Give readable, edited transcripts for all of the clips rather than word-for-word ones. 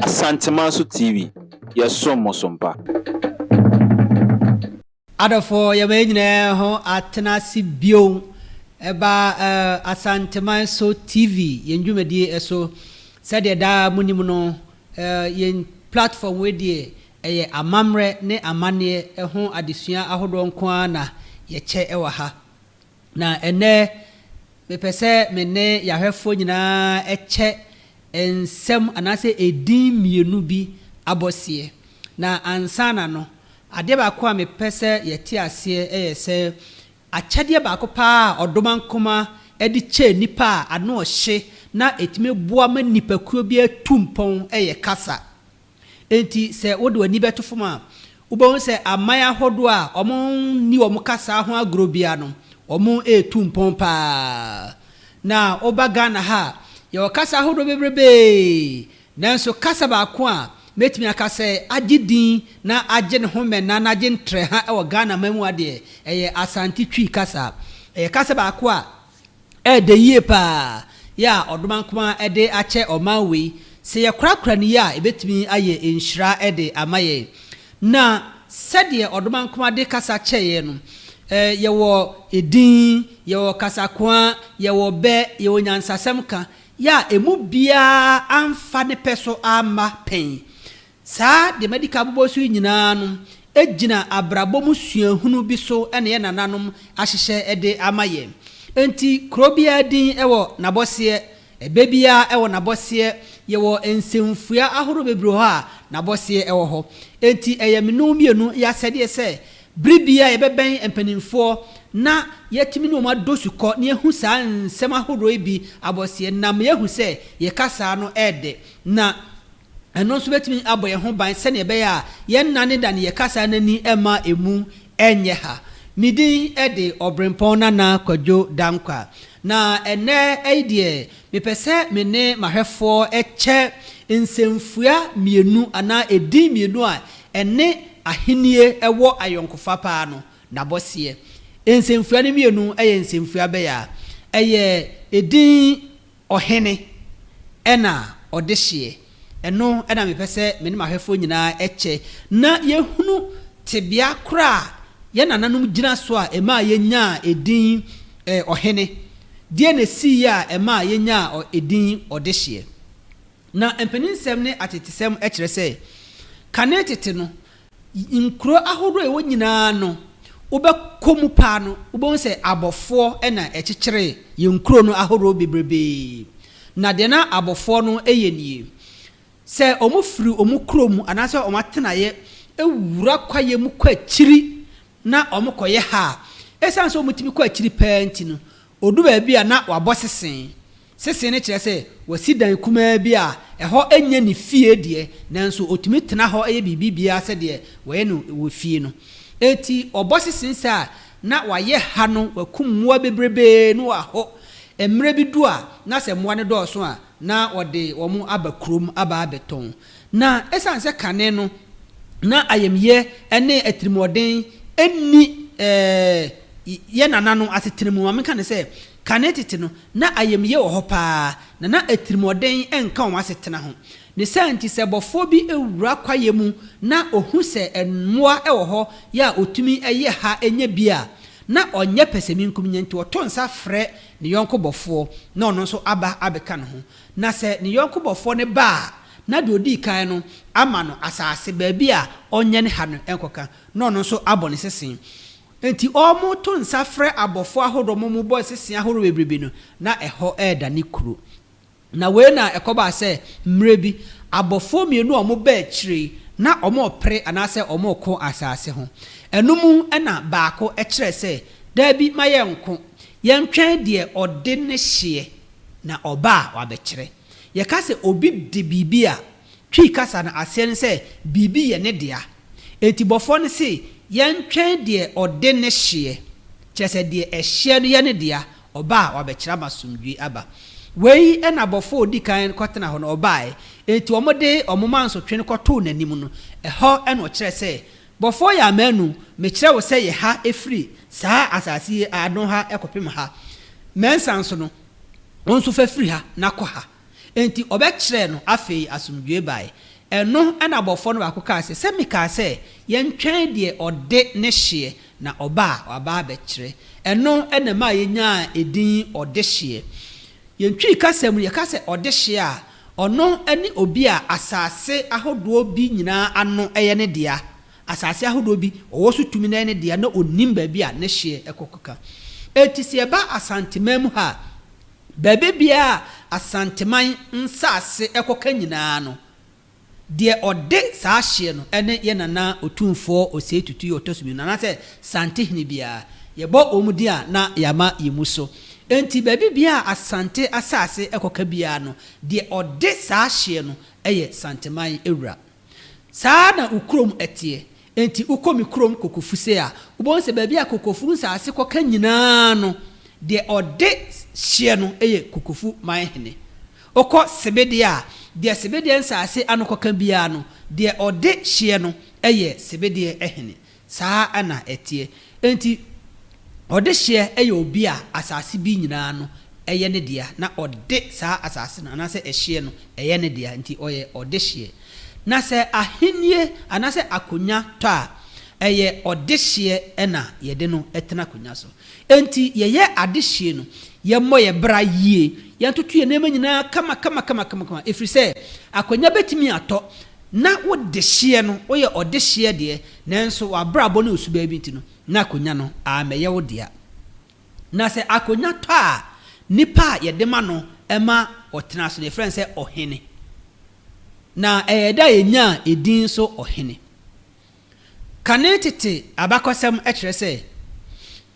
Asantemanso TV, yɛsom mo so mpa. Adɔfoɔ, yɛma yɛn nyinaa ho atena ase bio ɛba Asanteman so TV yɛn dwumadie so. Sɛdeɛ daa monim no, yɛn platform wei deɛ ɛyɛ amammerɛ ne amanneɛ ho adesua ahodoɔ nko ara na yɛkyɛ wɔ ha. Na ɛnnɛ mepɛ sɛ me ne yɛahwɛfoɔ nyinaa kyɛ nsɛm anaasɛ edin mmienu bi abɔseɛ. Na ansa na no, adeɛ baako a mepɛ sɛ yɛte aseɛ yɛ sɛ akyɛdeɛ baako pa ara a Ɔdomankoma de kyɛɛ nnipa a ano ɔhye na ɛtumi boa ma nnipakuo bi tu mpɔn yɛ kasa. Enti sɛ wode w'ani bɛto fam a, wobɛhu sɛ aman ahodoɔ a wɔnni wɔn kasa ho agorɔ biara no, wɔretu mpɔn pa ara. Na woba Ghana ha a, yɛwɔ kasa ahodoɔ bebrebee, nanso kasa baako a mɛtumi aka sɛ agye din na agye ne ho mmɛnna na agye ntrɛha wɔ Ghana man mu ha deɛ, ɛyɛ Asante Twi kasa. Ɛyɛ kasa baako a Ɛyɛ dɛ yie paa yɛ a Ɔdomankoma de akyɛ ɔman wei. Sɛ yɛkorakora no yie a, ɛbɛtumi ayɛ nhyira de ama yɛn. Na sɛdeɛ Ɔdomankoma de kasa kyɛɛ yɛn no, yɛwɔ edin, yɛwɔ kasakoa, yɛwɔ bɛ, yɛwɔ nyansasɛm ka, yɛ a ɛmu biara amfa ne pɛ so amma pɛn. Saa deɛ madi kan abobɔ so yi nyinaa no gyina abrabɔ mu suahunu bi so na yɛn nananom ahyehyɛ de ama yɛn. Enti kuro biara din wɔ n'abɔseɛ, ɛbɛ biara wɔ n'abɔseɛ, yɛwɔ nsɛmfua ahoroɔ bebree wɔ hɔ a n'abɔseɛ wɔ hɔ. Enti ɛyɛ me ne wo mmienu yɛn asɛdeɛ sɛ bere biara yɛbɛbɛn mpanimfoɔ na yɛatumi ne wɔn adɔ sukɔ na yɛahu saa nsɛm ahodoɔ yi bi abɔseɛ na ama yɛahu sɛ yɛn kasaa no yɛ dɛ na Ɛno nso bɛtumi abɔ yɛn ho ban sɛnea ɛbɛyɛ a yɛnnanedane yɛn kasa no ani mma emu nyɛ ha. Me din de Ɔberempɔn Nana Kwadwo Dankwa. Na ɛnnɛ yi deɛ, mepɛ sɛ me ne m'ahwɛfoɔ kyɛ nsɛmfua mmienu anaa edin mmienu a ɛne ahennie wɔ ayɔnkofa paa no, n'abɔseɛ. Nsɛmfua no mmienu yɛ nsɛmfua bɛn a? Ɛyɛ edin Ɔhene na ɔdehyeɛ. Ɛno na mepɛ sɛ me ne m'ahwɛfoɔ nyinaa kyɛ na yɛhunu tebea korɔ a yɛn nananom gyina so a ɛmaa yɛnyaa edin Ɔhene. Deɛn na ɛsiiɛ a ɛmaa yɛnyaa edin Ɔdehyeɛ? Na mpaninsɛm ne atetesɛm kyerɛ sɛ, kane tete no, nkuro ahodoɔ a ɛwɔ nyinaa no, wobɛkɔ mu paa no, wobɛhu sɛ abɔfoɔ na ɛkyekyeree yɛn nkuro no ahodoɔ bebrebee. Na deɛ na abɔfoɔ no yɛ nie, sɛ wɔfiri wɔn kuro mu anaasɛ wɔn atenaeɛ wura kwaeɛ mu kɔ akyiri na wɔkɔyɛ ha a, ɛsiane sɛ wɔtumi kɔ akyiri paa nti no, Odu baabi a na wabɔ sese. Sese no kyerɛ sɛ wasi dan kumaa bi a ɛhɔ nyɛ ne fie deɛ, nanso otumi tena hɔ yɛ biribiara sɛdeɛ wɔyɛ no wɔ fie no. Enti ɔbɔ sese saa a, na wayɛ ha no, wakum mmoa bebrebee na wahɔ. Mmerɛ bi du a, na sɛ mmoa no dɔɔso a, na ɔde wɔn aba kurom aba abɛtɔn. Na esiane sɛ kane no na ayamyɛ ne atirimuɔden nni yɛn nananom asetena mu, ma menka no sɛ, kane tete no, na ayamyɛ wɔ hɔ paa, na na atirimuɔden nka wɔn asetena ho. Ne saa nti, sɛ bɔfoɔ bi wura kwaeɛ mu na ɔhu sɛ mmoa wɔ hɔ yɛ a ɔtumi yɛ ha nya bi a, na ɔnyɛ pɛsɛmenkominya nti ɔto nsa frɛ ne yɔnko bɔfoɔ na ɔno nso aba abɛka ne ho. Na sɛ ne yɔnko bɔfoɔ no ba a, na deɛ ɔdii kan no ama no asase, baabi a ɔnyɛ ne ha no nkɔka, na ɔno nso abɔ ne sese. Enti wɔto nsa frɛ abɔfoɔ ahodoɔ ma wɔbɔ sese ahoroɔ bebrebe no, na ɛhɔ redane kuro. Na wei na ɛkɔbaa sɛ mmerɛ bi, abɔfoɔ mmienu a wɔbaa akyire yi, na wɔrepere anaasɛ wɔreko asase ho. Ɛno mu na baako kyerɛɛ sɛ, Daabi, ma yɛnko. Yɛntwɛn deɛ ɔde ne hyeɛ, na ɔba a, wabɛkyerɛ. Yɛka sɛ obi de biribi a, Twi kasa no aseɛ ne sɛ biribi yɛ ne dea. Enti bɔfoɔ no se yɛntwɛn deɛ ɔde ne hyeɛ, kyerɛ sɛ deɛ ɛhyeɛ no yɛ ne dea, ɔba a wabɛkyerɛ ama asomdwoeɛ aba. Wei na bɔfoɔ a ɔdi kan kɔtena hɔ no, ɔbaeɛ. Enti wɔde wɔn mansotwe no kɔtoo n'anim no, ɛhɔ na ɔkyerɛɛ sɛ, Bɔfoɔ yɛ amanu, mekyerɛ wo sɛ yɛ ha firi saa asase yi ano ha kɔpem ha. Mɛnsa nso no, wo nso fa firi ha na kɔ ha. Enti ɔbɛkyerɛɛ no, afei asomdwoeɛ baeɛ. Ɛno na abɔfoɔ no baako kaa sɛ, Sɛ mekaa sɛ, 'Yɛntwɛn deɛ ɔde ne hyeɛ, na ɔba a, waba abɛkyerɛ. Ɛno na ɛmaa yɛnyaa edin ɔdehyeɛ. Yɛn Twi kasa mu no, yɛka sɛ ɔdehyeɛ a, ɔno ne obi a asase ahodoɔ bi nyinaa ano yɛ ne dea. Asase ahodoɔ bi, ɔwɔ so tumi na ɛyɛ ne dea na ɔnim baabi a ne hyeɛ kɔ kɔka. Enti sɛ yɛba Asanteman mu ha a, baabi biara a Asanteman nsase kɔka nyinaa no, Deɛ ɔde saa hyeɛ no ne yɛn Nana Otumfoɔ Osei Tutu yi ɔtɔ so mmienu anaasɛ Santehene biara. Yɛbɔ wɔn din a na yɛama yɛn mu so. Enti baabi biara a Asante asase kɔka biara no, deɛ ɔde saa hyeɛ no yɛ Santeman wura. Saa ara na wo kurom teɛ. Enti wokɔ me kurom Kokofu sei a, wobɛhu sɛ baabi a Kokofu nsase kɔka nyinaa no, deɛ ɔde hyeɛ no yɛ Kokofu manhene. Wokɔ Sebedeɛ a, deɛ Sebedeɛ nsase ano kɔka biara no, deɛ ɔde hyeɛ no yɛ Sebedeɛ hene. Saa ara na ɛteɛ. Enti ɔdehyeɛ yɛ obi a asase bi nyinaa no yɛ ne dea, na ɔde saa asase no anaasɛ ɛhyeɛ no yɛ ne dea, enti ɔyɛ ɔdehyeɛ. Na sɛ ahennie anaasɛ akonnwa tɔ a, ɛyɛ ɔdehyeɛ na yɛde no tena akonnwa so. Enti yɛyɛ adehyeɛ no, yɛmmɔ yɛn bra yie, yɛntoto yɛn nneɛma nyinaa kamakamakamakama, ɛfiri sɛ akonnwa bɛtumi atɔ na wo dehyeɛ no, woyɛ ɔdehyeɛ deɛ, nanso w'abrabɔ ne wo suban bi nti no, na akonnwa no ammɛyɛ wo dea. Na sɛ akonnwa tɔ a, nipa a yɛde ma no ma ɔtena so no, yɛfrɛ no sɛ ɔhene. Na ɛyɛ dɛ a yɛnyaa edin nso ɔhene. Kane tete abakɔsɛm kyerɛ sɛ,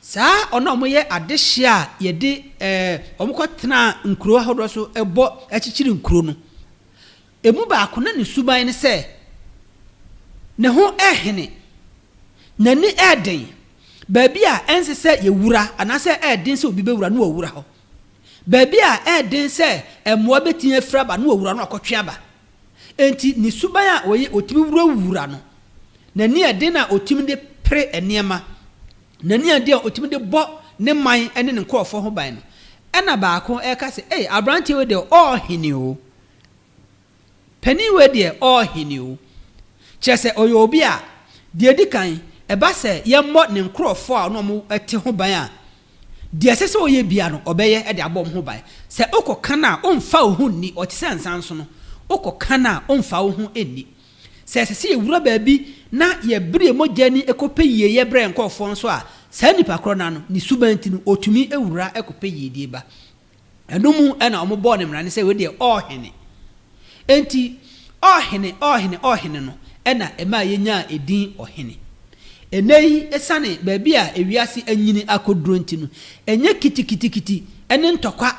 saa wɔn a wɔyɛ adehyeɛ a yɛde wɔn kɔtenaa nkuro ahodoɔ so bɔ kyekyere nkuro no, Emu baako na ne suban ne sɛ ne ho rehene, n'ani yɛ den, baabi a ɛnsɛ sɛ yɛwura anaasɛ ɛyɛ den sɛ obi bɛwura no wawura hɔ, baabi a ɛyɛ den sɛ mmoa bɛtumi afiri aba no wawura no akɔtwe aba. Enti ne suban a ɔyɛ, ɔtumi wurawura no, n'ani yɛ den a ɔtumi de pere nneɛma, n'ani yɛ den a ɔtumi de bɔ ne man ne ne nkurɔfoɔ ho ban no, ɛna baako reka sɛ, Ei, aberanteɛ wei deɛ ɔrehene o. Panin wei deɛ ɔɔhene o. Kyerɛ sɛ ɔyɛ obi a, deɛ ɛdi kan, ɛba sɛ yɛmmɔ ne nkorɔfoɔ a ɔne wɔn te ho ban a, deɛ ɛsɛ sɛ ɔyɛ biara no, ɔbɛyɛ de abɔ wɔn ho ban. Sɛ wokɔka no a, ɔmfa wo ho nni, ɔte sɛ nsansono, wokɔka no a, ɔmfa wo ho nni. Sɛ ɛsɛ sɛ yɛwura baabi na yɛbere yɛn mogya ani kɔpɛ yieyɛ brɛ yɛn nkorɔfoɔ nso a, saa nipa korɔ no ara no, ne suban nti no, ɔtumi wura kɔpɛ yiedie ba. Ɛno mu na wɔbɔɔ no mmara no sɛ wei deɛ ɔɔhene. Enti ɔɔhene, ɔɔhene, ɔɔhene no na ɛmaa yɛnyaa edin ɔhene. Ɛnnɛ yi, ɛsiane baabi a ewiase anyini akɔduro nti no, ɛnyɛ kitikitikiti ne ntɔkwa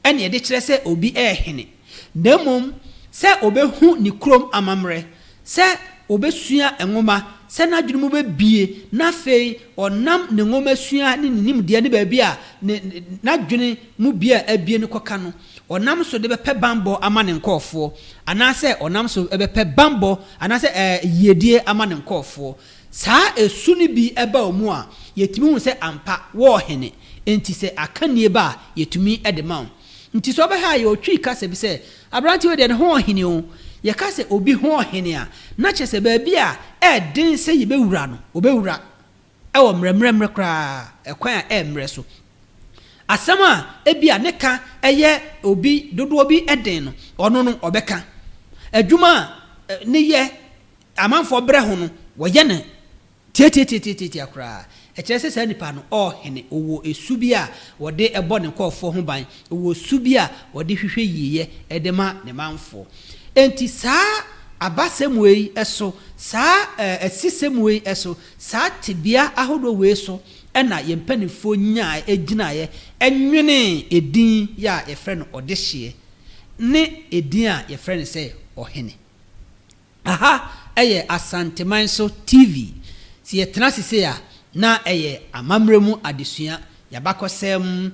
na yɛde kyerɛ sɛ obi rehene, na mmom sɛ ɔbɛhu ne kurom amammerɛ, sɛ ɔbɛsua nwoma, sɛ n'adwene mu bɛbue, na afei ɔnam ne nwomasua ne ne nimdeɛ ne baabi a ne n'adwene mu bue a abue no kɔka no, ɔnam so de bɛpɛ banbɔ ama ne nkurɔfoɔ, anaasɛ ɔnam so bɛpɛ banbɔ anaasɛ ɛɛ yiedie ama ne nkurɔfoɔ. Saa su no bi ba wɔn mu a, yɛtumi hu sɛ ampa wɔɔhene, enti sɛ akannie ba a, yɛtumi de ma wo. Nti sɛ ɔbɛhwɛ a yɛwɔ Twi kasa bi sɛ, aberanteɛ wei deɛ ne ho ɔhene o. Yɛka sɛ obi ho ɔhene a, na kyerɛ sɛ baabi a ɛyɛ den sɛ yɛbɛwura no, ɔbɛwura wɔ mmerɛmmerɛmmerɛ koraa, ɛkwan a ɛyɛ mmerɛ so. Asɛm a ebia ne ka yɛ obi dodoɔ bi den no, ɔno no ɔbɛka. Adwuma a ne yɛ amanfoɔ brɛ ho no, wɔyɛ no Tiatiatiatiatia koraa. Ɛkyerɛ sɛ saa nipa no ɔɔhene, ɔwɔ su bi a ɔde bɔ ne nkorɔfoɔ ho ban, ɔwɔ su bi a ɔde hwehwɛ yieyɛ de ma ne manfoɔ. Enti saa abasɛm wei so, saa asisɛm wei so, saa tebea ahodoɔ wei so na yɛn mpaninfoɔ nyaaɛ, gyinaeɛ, nwenee edin yi a yɛfrɛ no ɔdehyeɛ ne edin a yɛfrɛ no sɛ ɔhene. Aha yɛ Asanteman so TV. Sɛ yɛtena ase sei a, na ɛyɛ amammerɛ mu adesua, y'abakɔsɛm,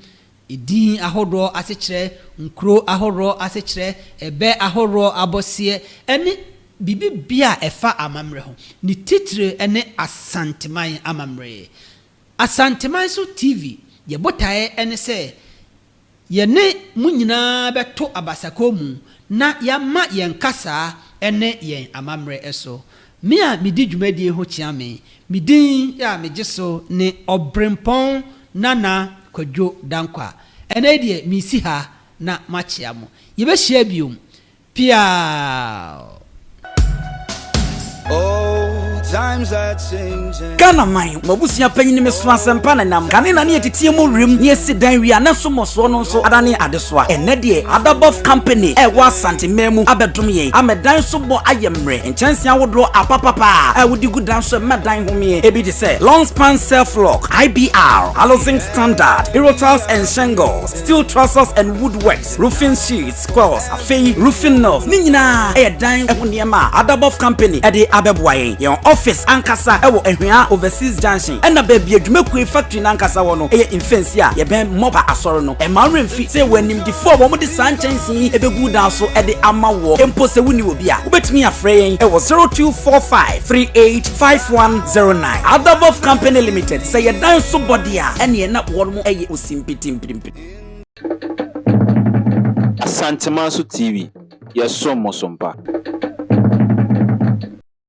edin ahodoɔ asekyerɛ, nkuro ahoroɔ asekyerɛ, ɛbɛ ahoroɔ abɔseɛ, ɛne biribi biara a ɛfa amammerɛ ho. Ne titire ne Asanteman amammerɛ. Asanteman so TV, yɛ botaeɛ ne sɛ. Yɛne mo nyinaa bɛto abasakɔ mu na yɛama yɛn kasaa ne yɛn amammerɛ so. Me a medi dwumadie ho kyea me, me din a megye so ne Ɔberempɔn Nana Kwadwo Dankwa. Ɛnnɛ yi deɛ meresi ha na makyea mo. Yɛbɛhyia biom. Piaaww! Ghana man, m'abusua panyin me so asɛmpa na nam. Kane na ne yɛteteɛ mu werem ne yɛsi dan wie a na so mmɔsoɔ no nso adane adesoa. Ɛnnɛ deɛ Adabɔf Company a ɛwɔ Asante man mu abɛdom yɛn ama dan so bɔ ayɛ mmerɛ. Nkyɛnsee ahodoɔ apapapa a wode gu dan so ɛma dan homeɛ. Ebi te sɛ Long Span Self Lock, IBR, Alozinc Standard, Aerotiles and Shingles, Steel Trusses and Woodworks, Roofing Sheets, Coils, afei roofing nails, ne nyinaa yɛ dan ho nneɛma a Adabɔf Company de abɛboa yɛn. Yɛn office ankasa wɔ Ahwea Overseas Junction, ɛna baabi a dwumakuo yi factory no ankasa wɔ no yɛ Mfɛnsi a yɛbɛn Mɔpa Asɔre no. Mma wo werɛ mfi sɛ yɛwɔ animdefoɔ a wɔde saa nkyɛnsee yi bɛgu wo dan so de ama woɔ. Mpo sɛ wonni obi a, wobɛtumi afrɛ yɛn wɔ 0245 385109. Adabɔf Company Limited, sɛ yɛ dan so bɔ deɛ a, ɛneɛ na wɔnom yɛ osimpitimpirimpiri. Asantemanso TV, yɛsom mo so mpa.